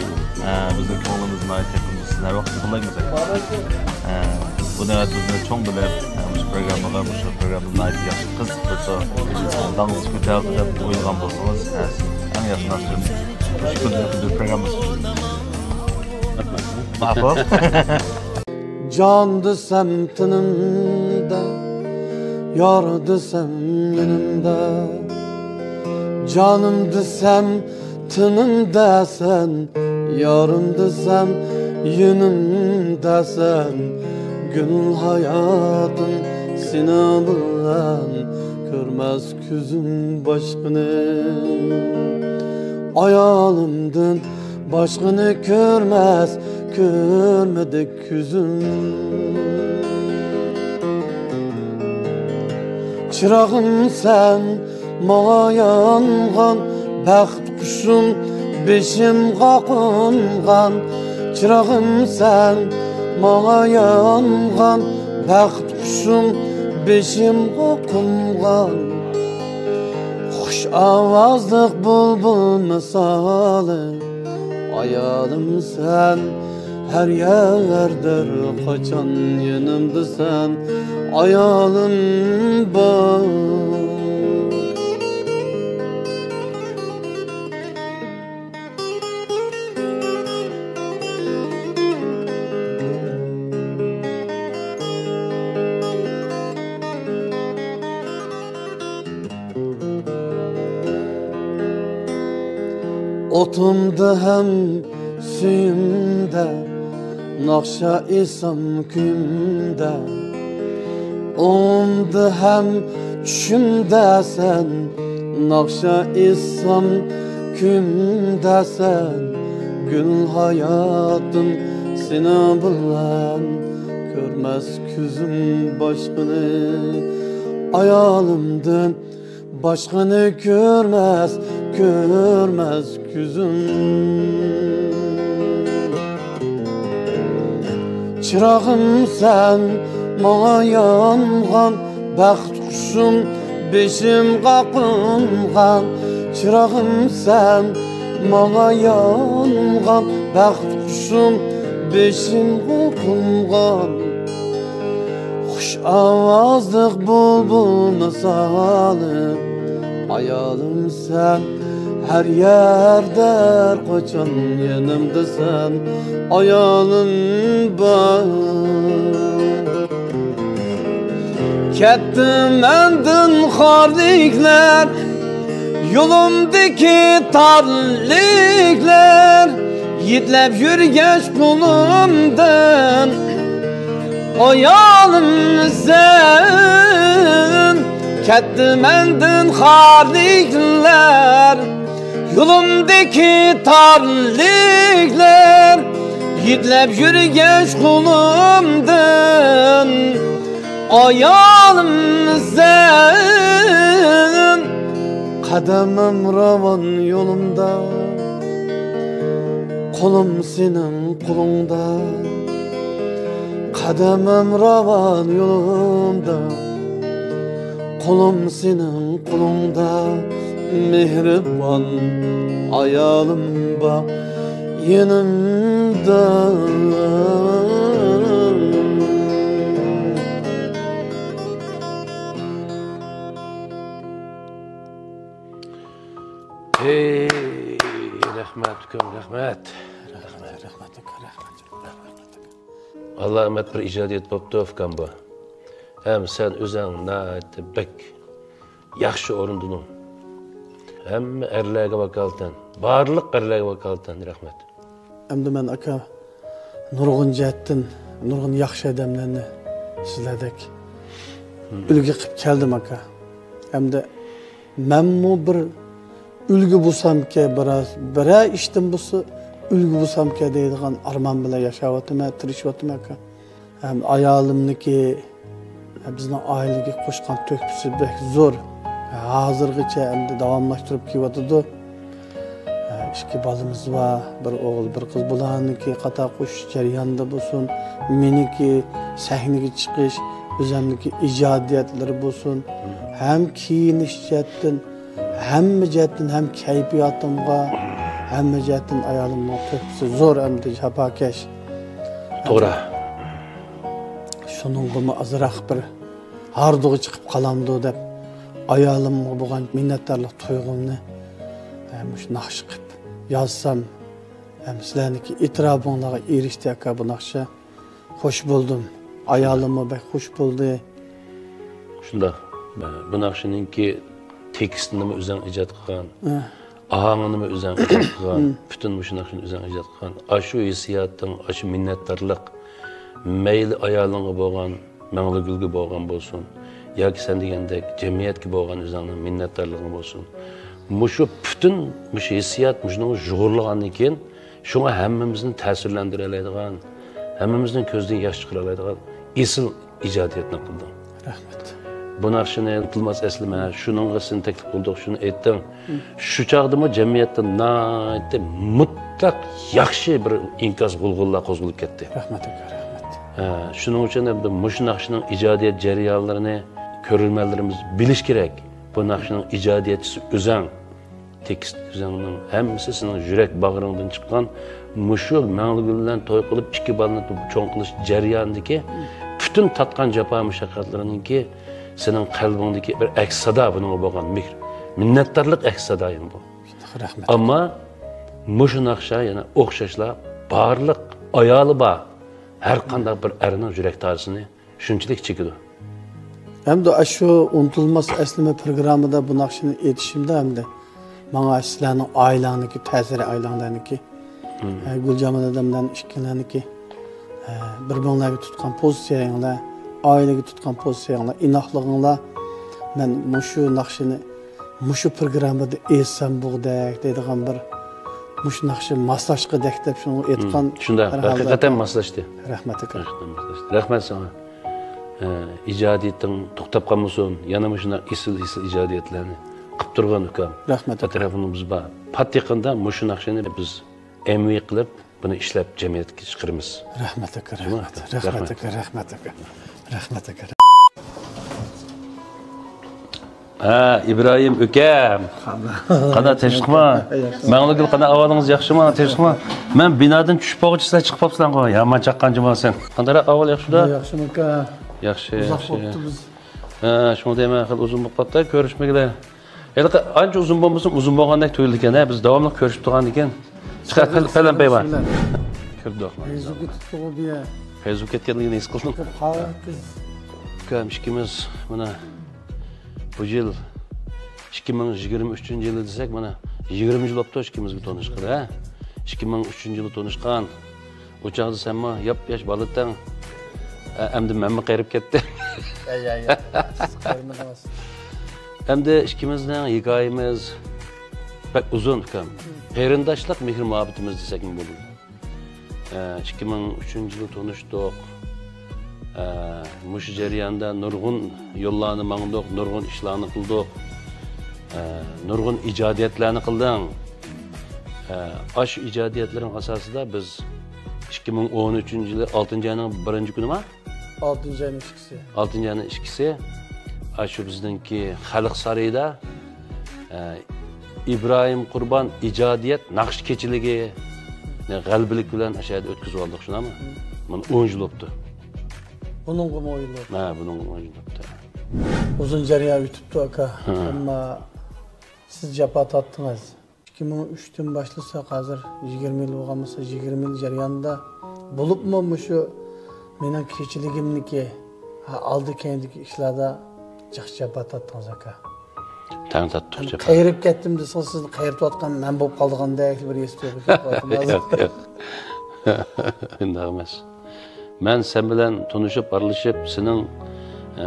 ئە، بىزنىڭ كۆڭلىمىز ناھايىتى يېقىن. سىزنى ھەر ۋاقىت قوللايمىز، ئاكا. ئە، بۇ نۆۋەت بىزنى چوڭ بىلىپ، ئە، مۇشۇ پروگراممىغا، مۇشۇ پروگراممىدا ناھايىتى ياخشى قىز بىر داڭسىز كۆتەرىلدى دەپ ئويلىغان بولسىڭىز، ئە، سىز ئەڭ ياخشى ناخشىنى مۇشۇ كۈندۈز كۈندۈز پروگراممىسى. ماقۇل. جان دېسەم تېنىمدە، يار دېسەم يېنىمدا. جانىم دېسەم تېنىمدە سەن، يارىم دېسەم يېنىمدا سەن. گۈل ھاياتىم سېنىڭ بىلەن، كۆرمەس كۆزۈم باشقىنى. ئايالىمدىن باشقىنى كۆرمەس، كۆرمىدى كۆزۈم. چىراغىم سەن ماڭا يانغان، بەخت قۇشۇم بېشىمغا قونغان. چىراغىم سەن ماڭا يانغان، بەخت قۇشۇم بېشىمغا قونغان. خۇش ئاۋازلىق بۇلبۇل مىسالى، ئايالىم سەن، ھەر يەردە، ھەر قاچان يېنىمدا سەن، ئايالىم بار. ئوتۇمدا ھەم سۈيۈمدە، ناخشا ئېيتسام كۈيۈمدە. ئوڭۇمدا ھەم چۈشۈمدە سەن، ناخشا ئېيتسام كۈيۈمدە سەن. گۈل ھاياتىم سېنىڭ بىلەن، كۆرمەس كۆزۈم باشقىنى. ئايالىمدىن باشقىنى كۆرمەس، كۆرمەس كۆزۈم. چىراغىم سەن ماڭا يانغان، بەخت قۇشۇم بېشىمغا قونغان. چىراغىم سەن ماڭا يانغان، بەخت قۇشۇم بېشىمغا قونغان. خۇش ئاۋازلىق بۇلبۇل مىسالى، ئايالىم سەن، ھەر يەردە، ھەر قاچان يېنىمدا سەن، ئايالىم بار. كەتتى مەندىن خارلىكلار، يولۇمدىكى تارلىكلار، يېتىلەپ يۈرگەچ قولۇمدىن. ئايالىم سەن، كەتتى مەندىن خارلىكلار، يولۇمدىكى تارلىكلار، يېتىلەپ يۈرگەچ قولۇمدىن. ئايالىم سەن، قەدىمىم راۋان يولۇمدا، قولۇم سېنىڭ قولۇڭدا. قەدىمىم راۋان يولۇمدا، قولۇم سېنىڭ قولۇڭدا. مېھرىبان ئايالىم بار يېنىمدا. ھەي، رەھمەت ئۇكام، رەھمەت. رەھمەت، رەھمەت ئۇكا، رەھمەت، رەھمەت ئۇكا. ئالامەت بىر ئىجادىيەت بوپتۇ ئۇكام بۇ. ھەم سەن ئۆزۈڭ ناھايىتى بەك ياخشى ئورۇندىدىڭ. ھەممە ئەرلەرگە ۋاكالىتەن، بارلىق ئەرلەرگە ۋاكالىتەن رەھمەت. ئەمدى مەن ئاكا نۇرغۇن جەھەتتىن نۇرغۇن ياخشى ئادەملەرنى سىلەردەك ئۈلگە قىلىپ كەلدىم ئاكا. ئەمدى مەنمۇ بىر ئۈلگە بولسامكەن، بىرەر، بىرەر ئىشتىن بولسا ئۈلگە بولسامكەن دەيدىغان ئارمان بىلەن ياشاۋاتىمەن، تىرىشىۋاتىمەن ئاكا. ھەم ئايالىمنىڭكى بىزنىڭ ئائىلىگە قوشقان تۆھپىسى بەك زور. ھازىرغىچە ئەمدى داۋاملاشتۇرۇپ كېلىۋاتىدۇ. ئىككى بالىمىز بار، بىر ئوغۇل، بىر قىز. بۇلارنىڭكى قاتار قوشۇش جەريانىدا بولسۇن، مېنىڭكى سەھنىگە چىقىش، ئۆزۈمنىڭكى ئىجادىيەتلىرى بولسۇن، ھەم كىيىنىش جەھەتتىن، ھەممە جەھەتتىن، ھەم كەيپىياتىمغا، ھەممە جەھەتتىن ئايالىمنىڭ تۆھپىسى زور ئەمدى، جاپاكەش. توغرا. شۇنىڭغىمۇ ئازراق بىر ھاردۇقى چىقىپ قالامدۇ دەپ، ئايالىمغا بولغان مىننەتدارلىق تۇيغۇمنى، ئە، مۇشۇ ناخشا قىلىپ يازسام، ھەم سىلەرنىڭكى ئېتىراپىڭلارغا ئېرىشتى ئاكا بۇ ناخشا. خوش بولدۇم. ئايالىممۇ بەك خوش بولدى. شۇنداق. بۇ ناخشىنىڭكى تېكىستىنىمۇ ئۆزۈڭ ئىجاد قىلغان. ئە. ئاھاڭىنىمۇ ئۆزۈڭ ئىجاد قىلغان، پۈتۈن مۇشۇ ناخشىنى ئۆزۈڭ ئىجاد قىلغان. ئاشۇ ھېسسىياتىڭ، ئاشۇ مىننەتدارلىق، مەيلى ئايالىڭغا بولغان، مەڭلىگۈلگە بولغان بولسۇن، ياكى سەن دېگەندەك جەمئىيەتكە بولغان ئۆزۈڭنىڭ مىننەتدارلىقىڭ بولسۇن. مۇشۇ پۈتۈن مۇشۇ ھېسسىيات مۇشۇنىڭغا يۇغۇرۇلغاندىن كېيىن، شۇڭا ھەممىمىزنى تەسىرلەندۈرەلەيدىغان، ھەممىمىزنىڭ كۆزىدىن ياش چىقىرالايدىغان ئېسىل ئىجادىيەتنى قىلدىڭ. رەھمەت. بۇ ناخشىنى ئۇنتۇلماس ئەسلىمە، شۇنىڭغا سېنى تەكلىپ قىلدۇق، شۇنى ئېيتتىڭ. شۇ چاغدىمۇ جەمئىيەتتە ناھايىتى مۇتلەق ياخشى بىر ئىنكاس، غۇلغۇلا قوزغىلىپ كەتتى. رەھمەت ئاكا، رەھمەت. ھە، شۇنىڭ ئۈچۈن ئەمدى مۇشۇ ناخشىنىڭ ئىجادىيەت جەريانلىرىنى كۆرۈرمەنلىرىمىز بىلىشى كېرەك. بۇ ناخشىنىڭ ئىجادىيەتچىسى ئۆزەڭ. تېكىست ئۆزۈڭنىڭ ھەممىسى سېنىڭ يۈرەك باغرىڭدىن چىققان، مۇشۇ مەڭلىگۈل بىلەن توي قىلىپ، ئىككى بالىنى چوڭ قىلىش جەريانىدىكى پۈتۈن تارتقان جاپا مۇشەققەتلىرىنىڭكى سېنىڭ قەلبىڭدىكى بىر ئەكس سادا، بۇنىڭغا بولغان مېھىر، مىننەتدارلىق ئەكس سادا يەنە بۇ. رەھمەت. ئەمما مۇشۇ ناخشا يەنە ئوخشاشلا بارلىق ئايالى بار ھەر قانداق بىر ئەرنىڭ يۈرەك تارىسىنى شۇنچىلىك چېكىدۇ. ئەمدى ئاشۇ ئۇنتۇلماس ئەسلىمە پروگراممىدا بۇ ناخشىنى ئېيتىشىمدا ئەمدى ماڭا سىلەرنىڭ ئائىلەڭنىڭكى تەسىرى، ئائىلەڭلەرنىڭكى، ئە، گۈلجامال ھەدەملەرنىڭ ئىككىلەرنىڭكى، ئە، بىر-بىرىڭلارغا تۇتقان پوزىتسىيەڭلار، ئائىلىگە تۇتقان پوزىتسىيەڭلار، ئىناقلىقىڭلار، مەن مۇشۇ ناخشىنى مۇشۇ پروگراممىدا ئېيتسام بولغۇدەك دەيدىغان بىر، مۇشۇ ناخشا ماسلاشقۇدەك دەپ شۇنى ئېيتقان. شۇنداق، ھەر ھالدا ھەقىقەتەن ماسلاشتى. رەھمەت ئاكا. ھەقىقەتەن ماسلاشتى. رەھمەت ساڭا. ئە، ئىجادىيىتىڭ توختاپ قالمىسۇن. يەنە مۇشۇنداق ئېسىل، ئېسىل ئىجادىيەتلەرنى قىلىپ تۇرغىن ئۇكام. رەھمەت ئاكا. ئەتراپىمىزدا بار. پات يېقىندا مۇشۇ ناخشىنى بىز ئەمۋى قىلىپ، بۇنى ئىشلەپ جەمئىيەتكە چىقىرىمىز. رەھمەت ئاكا، جۇمۇ رەھمەت. ئاكا. رەھمەت رەھمەت. ئاكا، رەھمەت ئاكا. رەھمەت ئاكا. ھە، ئىبراھىم ئۆكەم. قانداق، تىنچلىقمۇ؟ ياخشى. مەڭلىگۈل، قانداق، ئەھۋالىڭىز ياخشىمۇ؟ تىنچلىقمۇ؟ مەن بىنادىن چۈشۈپ بولغۇچە سىلەر چىقىپ قاپسىلەرغۇ. يامان چاققان جۇمۇ سەن. قانداقراق ئەھۋال، ياخشىمۇ؟ ياخشىمۇ ئاكا؟ ياخشى، ئۇزاق ياخشى. بوپتۇ بىز. ھە، شۇڭا دەيمەن، خېلى ئۇزۇن بولۇپ قاپتۇ كۆرۈشمىگىلى. ھېلىقى ئانچە ئۇزۇن بولمىسۇن، ئۇزۇن بولغاندەك تۇيۇلىدىكەن، ھە، بىز داۋاملىق كۆرۈشۈپ تۇرغاندىكىن. پەلەن پەيۋا. كىردۇق. پەيزۇ كېتىپتىغۇ بۇ يەر. پەيزۇ كەتكەنلىكىنى ھېس قىلدىم. كۆپ قالدى. ئۇكام ئىككىمىز مانا بۇ يىل ئىككى مىڭ يىگىرمە ئۈچىنچى يىلى دېسەك، مانا يىگىرمە يىل بوپتۇ ئىككىمىزگە تونۇشقىلى، ھە؟ ئىككى مىڭ ئۈچىنچى يىلى تونۇشقان. ئۇ چاغدا سەنمۇ ياپياش بالا ئىدىڭ. ئە، ئەمدى مەنمۇ قېرىپ كەتتىم. ئەي، ئەي، ئەي. سىز قېرىمىدىڭىز. ئەمدى ئىككىمىزنىڭ ھېكايىمىز بەك ئۇزۇن، ئۇكام. قېرىنداشلىق مېھىر-مۇھەببىتىمىز دېسەكمۇ بولىدۇ. ئىككى مىڭ ئۈچىنچى يىلى تونۇشتۇق. مۇشۇ جەرياندا نۇرغۇن يوللارنى ماڭدۇق، نۇرغۇن ئىشلارنى قىلدۇق. نۇرغۇن ئىجادىيەتلەرنى قىلدىڭ. ئاشۇ ئىجادىيەتلىرىڭ ئاساسىدا بىز ئىككى مىڭ ئون ئۈچىنچى يىلى ئالتىنچى ئاينىڭ بىرىنچى كۈنىما؟ ئالتىنچى ئاينىڭ ئىككىسى. ئالتىنچى ئاينىڭ ئىككىسى، ئاشۇ بىزنىڭكى خەلق سارىيىدا، ئە، ئىبراھىم قۇربان ئىجادىيەت ناخشا كېچىلىكى غەلىبىلىك بىلەن ئاشۇ يەردە ئۆتكۈزۈۋالدۇق، شۇنداقمۇ؟ مم. مانا ئون يىل بوپتۇ. بۇنىڭغىمۇ ئون يىل بوپتۇ. ھە، بۇنىڭغىمۇ ئون يىل بوپتۇ. ئۇزۇن جەريان ئۆتۈپتۇ، ئاكا. ھە. ئەمما سىز جاپا تارتتىڭىز. ئىككى مىڭ ئۈچتىن باشلىساق، ھازىر يىگىرمە يىل بولغان بولسا، يىگىرمە يىل جەريانىدا بولۇپمۇ مۇشۇ مېنىڭ كېچىلىكىمدىكى، ھە، ئالدى كەينىدىكى ئىشلاردا جىق جاپا تارتتىڭىز، ئاكا. تەڭ تارتتۇق جاپا. قېرىپ كەتتىم دېسىڭىز، سىزنى قېرىتىۋاتقان مەن بولۇپ قالىدىغاندەك بىر ھېس بېرىپ كېتىۋاتىمەن ھازىر. ياق، ياق. ئۇنداق ئەمەس. مەن سەن بىلەن تونۇشۇپ، ئارىلىشىپ، سېنىڭ، ئە،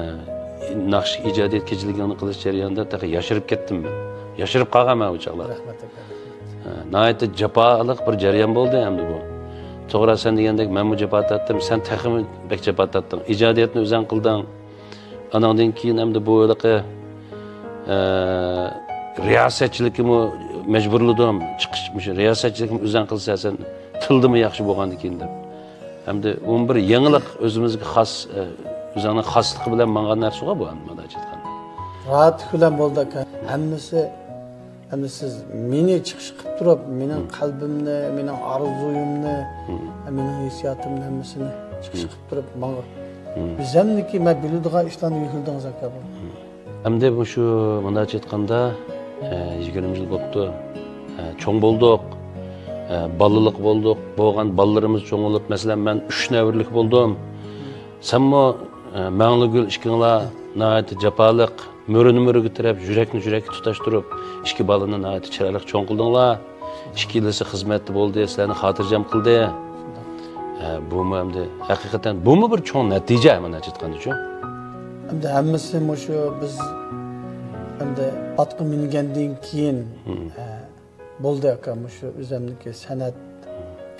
ناخشا ئىجادىيەت كېچىلىكىڭنى قىلىش جەريانىدا تېخى ياشىرىپ كەتتىم مەن. ياشىرىپ قالغان مەن ئۇ چاغلاردا. رەھمەت، ئاكا، رەھمەت. ئە، ناھايىتى جاپالىق بىر جەريان بولدى ئەمدى بۇ. توغرا، سەن دېگەندەك مەنمۇ جاپا تارتتىم، سەن تېخىمۇ بەك جاپا تارتتىڭ. ئىجادىيەتنى ئۆزۈڭ قىلدىڭ. ئاناندىن كېيىن ئەمدى بۇ ھېلىقى، ئە، رىياسەتچىلىككىمۇ مەجبۇرلىدىم. چىقىش، مۇشۇ رىياسەتچىلىكنى ئۆزۈڭ قىلسا سەن تىلدىمۇ ياخشى بولغاندىكىن دەپ. ئەمدى ئۇمۇ بىر يېڭىلىق، ئۆزىمىزگە خاس، ئە، ئۆزۈڭنىڭ خاسلىقى بىلەن ماڭغان نەرسىغۇ بۇ، ئەمدى مۇنداق ئېيتقاندا. راھەتلىك بىلەن بولدى، ئاكا. ھەممىسى، ئەمدى سىز مېنى چىقىش قىلىپ تۇرۇپ، مېنىڭ مم. قەلبىمنى، مېنىڭ ئارزۇيۇمنى، مم. مېنىڭ ھېسسىياتىمنى ھەممىسىنى چىقىش مم. قىلىپ تۇرۇپ ماڭا. مم. ئۆزۈمنىكى مەن بىلىدىغان ئىشلارنى يۈكلىدىڭىز، ئاكا، بۇ. مم. ئەمدى مۇشۇ مۇنداقچە ئېيتقاندا، ئە، يىگىرمە يىل بوپتۇ. ئە، چوڭ بولدۇق. ئە، بالىلىق بولدۇق. بولغان بالىلىرىمىز چوڭ بولۇپ، مەسىلەن، مەن ئۈچ نەۋرىلىك بولدۇم. سەنمۇ، ئە، مەڭلىگۈل ئىككىڭلار ناھايىتى جاپالىق، مۈرىنى مۈرىگە تىرەپ، يۈرەكنى يۈرەككە تۇتاشتۇرۇپ، ئىككى بالىنى ناھايىتى چىرايلىق چوڭ قىلدىڭلار. ئىككىلىسى خىزمەتتە بولدى، سىلەرنى خاتىرجەم قىلدى. ئە، بۇمۇ ئەمدى ھەقىقەتەن بۇمۇ بىر چوڭ نەتىجە، مانا ئېيتقاندىچۇ. ئەمدى ھەممىسى مۇشۇ بىز ئەمدى ئاتقا مىنگەندىن كېيىن، مم. ئە، بولدى ئاكا، مۇشۇ ئۆزۈمنىڭكى سەنئەت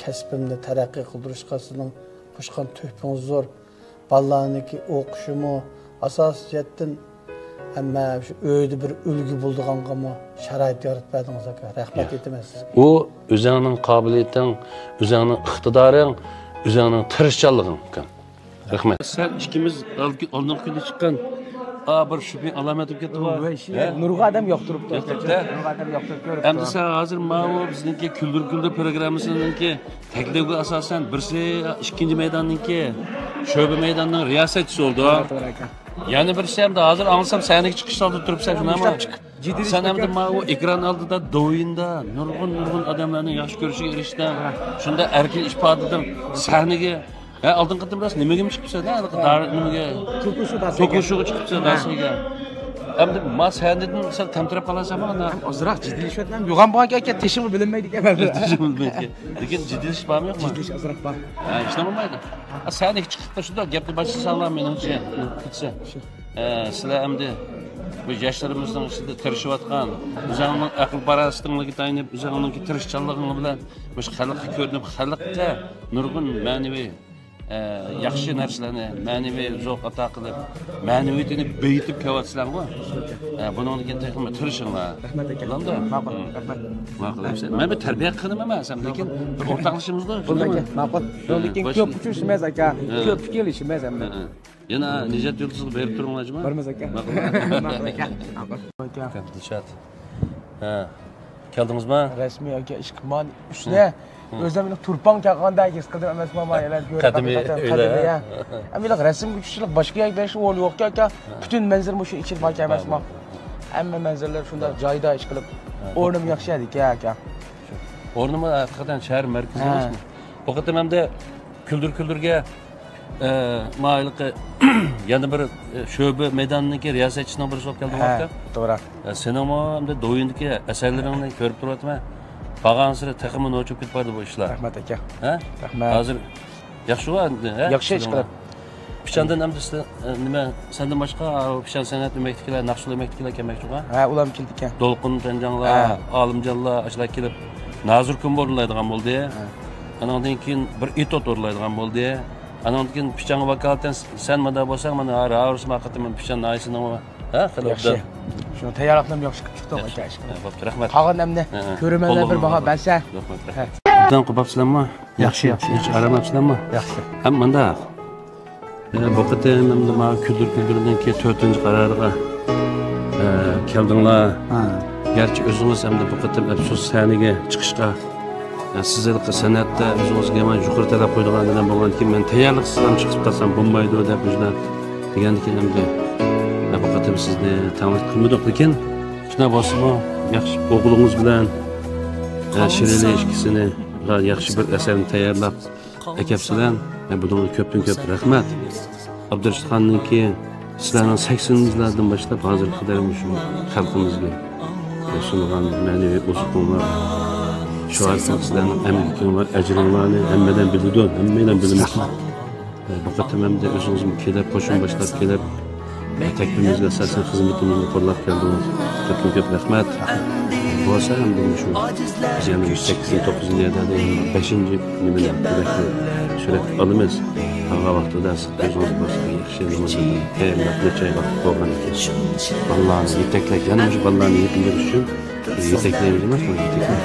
كەسپىمنى تەرەققىي قىلدۇرۇشقا سىزنىڭ قوشقان تۆھپىڭىز زور. بالىلارنىڭكى ئوقۇشىمۇ ئاساسىي جەھەتتىن ھەممە شۇ ئۆيدە بىر ئۈلگە بولىدىغانغىمۇ شارائىت يارىتىپ بەردىڭىز ئاكا. رەھمەت يا. ئېيتىمەن سىزگە. ئۇ ئۆزۈڭنىڭ قابىلىيىتىڭ، ئۆزۈڭنىڭ ئىقتىدارىڭ، ئۆزۈڭنىڭ تىرىشچانلىقىڭ ئۇكام. رەھمەت. سەن ئىككىمىز ئالدىنقى كۈنى چىققان، ئا، بىر شۈبھە ئالامەت بولۇپ كەتتى بۇ. ھە؟ نۇرغۇن ئادەم ياقتۇرۇپتۇ. ياقتۇرۇپتۇ. نۇرغۇن ئادەم ياقتۇرۇپ كۆرۈپتۇ. ئەمدى سەن ھازىر ماۋۇ بىزنىڭكى كۈلدۈر كۈلدۈر پروگراممىسىنىڭكى تەكلىپىگە ئاساسەن، بىرسى ئىككىنچى مەيداننىڭكى شۆبە مەيداننىڭ رىياسەتچىسى بولدى. يەنە بىرسى ئەمدى ھازىر ئاڭلىسام سەھنىگە چىقىش ئالدىدا تۇرۇپسەن، شۇنداقمۇ؟ سەن ئەمدى ماۋۇ ئېكران ئالدىدا، دوۋيىندا نۇرغۇن، نۇرغۇن ئادەملەرنىڭ ياخشى كۆرۈشىگە ئېرىشتىڭ. شۇنداق ئەركىن ئىپادىدىڭ. سەھنىگە، ھە، ئالدىنقى قېتىم راست نېمىگىمۇ چىقىپسەن، ھە؟ توكوشۇ داسىگە. توكوشۇغا چىقىپسەن، داسىگە. ئەمدى ما سەھنىدىن سەل تەمتىرەپ قالامسەن، ئانا؟ ئازراق جىددىيلىشىۋاتىمەن. يوغان بولغان ئىكەن، تېشىمۇ بىلىنمەيدىكەن. تېشىمۇ بىلىنمەيدىكەن. لېكىن جىددىيلىشىش بارمۇ يوقمۇ؟ جىددىيلىشىش ئازراق بار. ھە، ھېچنېمە بولمايدۇ. سەھنىگە چىقىپلا شۇنداق گەپنى باشلىساڭلار مېنىڭچە كېتسە. ئە، سىلەر ئەمدى بۇ ياشلىرىمىزنىڭ ئىچىدە تىرىشىۋاتقان، ئۆزۈڭنىڭ ئەقىل-پاراسىتىڭلارغا تايىنىپ، ئۆزۈڭنىڭكى تىرىشچانلىقىڭ بىلەن مۇشۇ خەلققە كۆرۈنۈپ، خەلققە نۇرغۇن مەنىۋى، ئە، ياخشى نەرسىلەرنى، مەنىۋى زوق ئاتا قىلىپ، مەنىۋىيىتىنى بېيىتىپ كېلىۋاتىسىلەرغۇ. ئە، بۇنىڭدىن كېيىن تېخىمۇ تىرىشىڭلار. رەھمەت ئاكا. بولامدۇ؟ ماقۇل، رەھمەت. ماقۇل. مەن بىر تەربىيە قىلىمەن، سەن لېكىن بىر ئورتاقلىشىمىزغۇ. بولدى ئاكا، ماقۇل. بۇنىڭدىن كېيىن كۆپ ئۇچرىشىمىز ئاكا، كۆپ پىكىرلىشىمىز ھەمدە. يەنە نىجات يۇلتۇزغا بېرىپ تۇرۇڭلار جۇما. بارىمىز ئاكا. ماقۇل. ماقۇل ئاكا. ماقۇل. ئاكا دىلشات. ھە. كەلدىڭىزمۇ؟ رەسمىي ئاكا، ئىشقىلىپ مانا ئۈچنى ئۆزۈم مېنىڭ تۇرپان كەلگەندەك ھېس قىلدىم ئەمەسمۇ، مانا يەنە قەدىمىي ئۆيلەر. قەدىمىي، ھە. ئەمما رەسىمگە چۈشۈشلۈك باشقا يەرگە بېرىشكە ئورۇن يوقكەن ئاكا. پۈتۈن مەنزىرە مۇشۇ ئىچىدە باركەن ئەمەسمۇ. ھەممە مەنزىرىلەر شۇنداق جايىدا ئىشقىلىپ. ئورنىمۇ ياخشى يەردىكەن ئاكا. ئورنىمۇ ھەقىقەتەن شەھەر مەركىزى ئەمەسمۇ. بۇ قېتىم ئەمدى كۈلدۈر كۈلدۈرگە ئە، ماۋۇ ھېلىقى يەنە بىر، ئە، شۆبە مەيدانىنىڭكى رىياسەتچىسىنىڭ بىرسى بولۇپ كەلدىڭ ھە، ئۇكا. توغرا. ئە، سېنىڭمۇ ئەمدى دوۋيىندىكى ئەسەرلىرىڭنى كۆرۈپ تۇرۇۋاتىمەن. بارغانسېرى تېخىمۇ نوچىپ كېتىپ بارىدۇ بۇ ئىشلار. رەھمەت، ئاكا. ھە؟ رەھمەت. ھازىر ياخشىغۇ ئەمدى، ھە؟ ياخشى ئىش قىلىپ. پىچاندىن ئەمدى سىلەر، ئە، نېمە، سەندىن باشقا، ئا، پىچان سەنئەت ئۆمەكتىكىلەر، ناخشا ئۆمەكتىكىلەر كەلمەكچىغۇ؟ ھە، ئۇلارمۇ كېلىدىكەن. دولقۇن تەنجاڭلار، ھە. ئالىمجانلار، ئاشۇلار كېلىپ، نازىر كۈمبە ئورۇنلايدىغان بولدى. ھە. ئانىڭدىن كېيىن بىر ئېتوت ئورۇنلايدىغان بولدى. ئانىڭدىن كېيىن پىچانغا ۋاكالىتەن سەن مۇنداق بولساڭ، مانا، ھە، راۋۇرسىما قېتىم پىچان ناھايىسىنىڭ، ھە، خېلى ياخشى. ئوبدان. شۇنىڭ تەييارلىقلىرىمۇ ياخشى قىلىپ چىقتىڭ، ياخشى. ئاكا، ئىشقىلىپ. ھە، بوپتۇ، رەھمەت. قالغان ئەمدى ھە، ھە. كۆرۈرمەنلەر بىر باھا بەرسە. رەھمەت، رەھمەت. ھە. ئوبدان قوپاپسىلەرمۇ؟ ياخشى، ياخشى، ياخشى. ياخشى، ئاراملاپسىلەرمۇ؟ ياخشى. ھەم مۇنداق، ئە، بۇ قېتىم ئەمدى مانا كۈلدۈر كۈلدۈردىن كېيىن تۆتىنچى قارارغا، ئە، كەلدىڭلار. ھە. گەرچە ئۆزىڭىز ئەمدى بۇ قېتىم ئەپسۇس سەھنىگە چىقىشقا، ئە، سىز ھېلىقى سەنئەتتە ئۆزىڭىزگە يامان يۇقىرى تەلەپ قويىدىغان ئادەم بولغاندىكىن، مەن تەييارلىقسىز ھەم چىقىپ قالسام بولمايدۇ دەپ مۇشۇنداق دېگەندىكىن ئەمدى، ئە، بۇ قېتىم سىزنى تەنقىد قىلمىدۇق. لېكىن شۇنداق بولسىمۇ ياخشى ئوغلىڭىز بىلەن، ئە، شىرىنى ئىككىسىنى ياخشى بىر ئەسەرنى تەييارلاپ، ئەكەپسىلەر. مەن بۇنىڭغا كۆپتىن كۆپ رەھمەت. ئابدۇرېشىت خاننىڭكى سىلەرنىڭ سەكسىنىنچى يىللاردىن باشلاپ ھازىرغا قەدەر مۇشۇ خەلقىمىزگە سۇنغان مەنىۋى ئوزۇقۇڭلار، شۇ ئارقىلىق سىلەرنىڭ ئەمگىكىڭلار، ئەجرىڭلارنى ھەممەيلەن بىلىدۇ، ھەممەيلەن بىلىمىز. بۇ قېتىم ئەمدى ئۆزىڭىزمۇ كېلىپ، قوشۇن باشلاپ كېلىپ، تەكلىپىمىزگە ئاساسەن خىزمىتىمىزنى قوللاپ كەلدىڭىز. كۆپتىن كۆپ رەھمەت. بولسا ئەمدى مۇشۇ بىز يەنە يۈز سەككىزىنچى، توققۇزىنچى ئايدا يەنە بەشىنچى نېمىنى، بېلەتنى سۈرەتكە ئالىمىز. قالغان ۋاقتىدا سىز ئۆزىڭىز بولسا ياخشى نېمە تەييارلاپ نەچچە ئاي ۋاقىت بولغان ئىكەن. بالىلارنى يېتەكلەپ، يەنە مۇشۇ بالىلارنى يېتىلدۈرۈش ئۈچۈن يېتەكلەيمىز ئەمەس، بۇ يېتەكلەپ.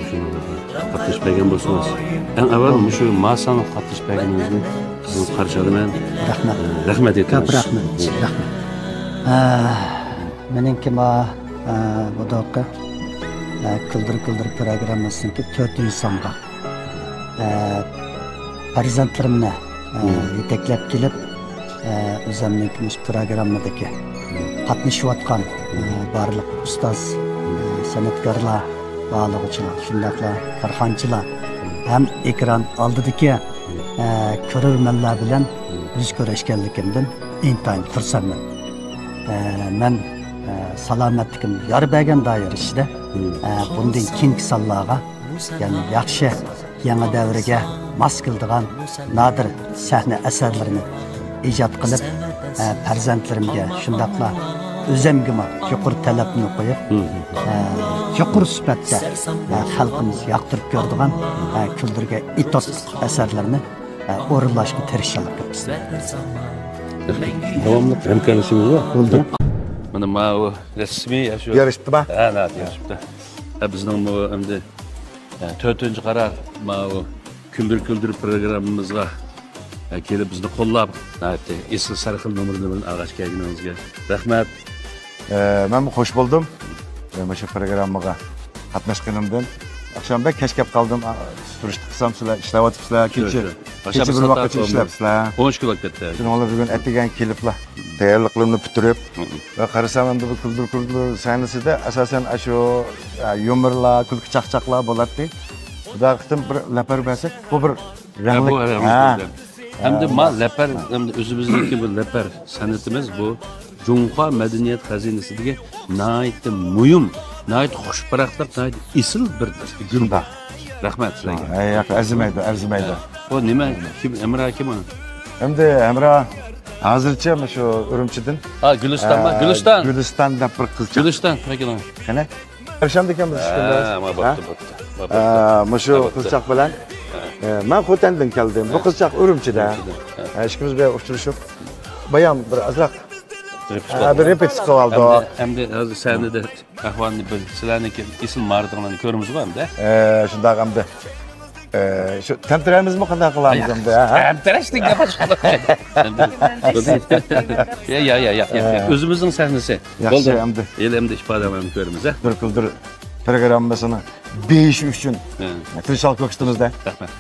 شۇنىڭغا قاتنىشىپ بەرگەن بولسىڭىز. ئەڭ ئاۋۋال مۇشۇ ماساڭغا قاتنىشىپ بەرگىنىڭىزنى قىزغىن قارشى ئالىمەن. رەھمەت. ئە، رەھمەت كۆپ ئېيتىمىز. رەھمەت. رەھمەت. ئە، مېنىڭكى ما، ئە، بۇ داققا، ئە، كۈلدۈر كۈلدۈر پروگراممىسىنىڭكى تۆتىنچى سانغا، ئە، پەرزەنتلىرىمنى، ئە، مم. يېتەكلەپ كېلىپ، ئە، ئۆزۈمنىڭكى مۇشۇ پروگراممىدىكى قاتنىشىۋاتقان، ئە، بارلىق ئۇستاز، ئە، سەنئەتكارلار، باھالىغۇچىلار، شۇنداقلا كارخانىچىلار ھەم ئېكران ئالدىدىكى، ئە، كۆرۈرمەنلەر بىلەن يۈز كۆرۈشكەنلىكىمدىن ئىنتايىن خۇرسەنمەن. ئە، مەن، ئە، سالامەتلىكىم يار بەرگەن دائىرە ئىچىدە، ئە، بۇندىن كېيىنكى سانلارغا يەنە ياخشى، يېڭى دەۋرگە ماس كېلىدىغان نادىر سەھنە ئەسەرلىرىنى ئىجاد قىلىپ، ئە، پەرزەنتلىرىمگە شۇنداقلا ئۆزۈمگىمۇ يۇقىرى تەلەپنى قويۇپ، ئە، يۇقىرى سۈپەتتە، ئە، خەلقىمىز ياقتۇرۇپ كۆرىدىغان، ئە، كۈلدۈرگە ئېتوت ئەسەرلىرىنى، ئە، ئورۇنلاشقا تىرىشچانلىق كۆرسىتىمەن. داۋاملىق ھەمكارلىشىمىز بار. بولدى. مانا ماۋۇ رەسمىي يا شۇ. يارىشىپتىما؟ ھە، ناھايىتى يارىشىپتۇ. ھە، بىزنىڭمۇ ئەمدى ئە، تۆتىنچى قارار، ماۋۇ كۈلدۈر كۈلدۈر پروگراممىمىزغا، ئە، كېلىپ بىزنى قوللاپ، ناھايىتى ئېسىل سەرخىل نومۇرلىرى بىلەن ئالغاچ كەلگىنىڭىزگە رەھمەت. ئە، مەنمۇ خوش بولدۇم. ئە، مۇشۇ پروگراممىغا قاتناشقىنىمدىن. ئاخشام بەك كەچ كەپ قالدىم. ئا، سۈرۈشتە قىلسام، سىلەر ئىشلەۋاتىپسىلەر. كېچە، شۇ، شۇ. كېچە بىر ۋاقىتچە ئىشلەپسىلەر. ئون ئىككى بولۇپ كەتتى. شۇنىڭ بىلەن بۈگۈن ئەتىگەن كېلىپلا تەييارلىقلىرىمنى پۈتتۈرۈپ، ۋە قارىسام، ئەمدى بۇ كۈلدۈر كۈلدۈر سەھنىسىدە ئاساسەن ئاشۇ، ئە، يۇمۇرلار، كۈلكە چاقچاقلار بولاتتى. خۇدا قېتىم بىر لەپەر بەرسەك، بۇ بىر ھە، رەڭلىك. بۇ رەڭلىك ھە. بولدى. ھەمدە ھە. ما لەپەر، ھەمدە ئۆزىمىزنىڭكى بۇ لەپەر سەنئىتىمىز بۇ جۇڭخۇا مەدەنىيەت خەزىنىسىدىكى ناھايىتى مۇھىم، ناھايىتى خۇش پۇراقلىق، ناھايىتى ئېسىل بىر گۈل. شۇنداق. رەھمەت سىلەرگە. ھە، ياق، ئەرزىمەيدۇ، ئەرزىمەيدۇ. بۇ نېمە؟ كىم؟ ھەمراھ كىم ئۇ؟ ئەمدى ھەمراھ ھازىرچە مۇشۇ ئۈرۈمچىدىن. ھا، گۈلىستانمۇ؟ ئە، گۈلىستان. گۈلىستان دەپ بىر قىزچاق. گۈلىستان، پەكىلىڭ. قېنى؟ پەرشەمدىكەنمىز ئىككىمىز. ھە، ما ھە؟ بوپتۇ، بوپتۇ. ما ئە، بوپتۇ. مۇشۇ ما بوپتۇ. قىزچاق بىلەن، ھە. ئە، مەن خوتەندىن كەلدىم. بۇ ھە. قىزچاق ئۈرۈمچىدە. ئۈرۈمچىدە، ھە. ئە، ئىككىمىز بىر ئۇچرىشىپ، بايام بىر ئازراق، رېپېتىتسىيە ھە، بىر قىلدىڭىز. رېپېتىتسىيە قىلىۋالدۇق. ئەمدى، ئەمدى ھازىر سەھنىدە ئەھۋالنى بىر سىلەرنىڭكى ئېسىل ماھارىتىڭلارنى كۆرىمىزغۇ ئەمدى. ئە، شۇنداق ئەمدى. ئە، شۇ تەمتىرەيمىزمۇ قانداق قىلامىز ئەمدى، ھە؟ تەمتىرەشنىڭ گەپ ئاچقىلى. يا، يا، يا، يا، يا. ئە. ئۆزىمىزنىڭ سەھنىسى. ياخشى، بولدى. ئەمدى. ھېلى ئەمدى ئىپادىلەرنى كۆرىمىز، ھە؟ بىر كۈلدۈر پروگراممىسىنىڭ بېيىشى ئۈچۈن ھە. تىرىشچانلىق كۆرسىتىمىز-دە. رەھمەت.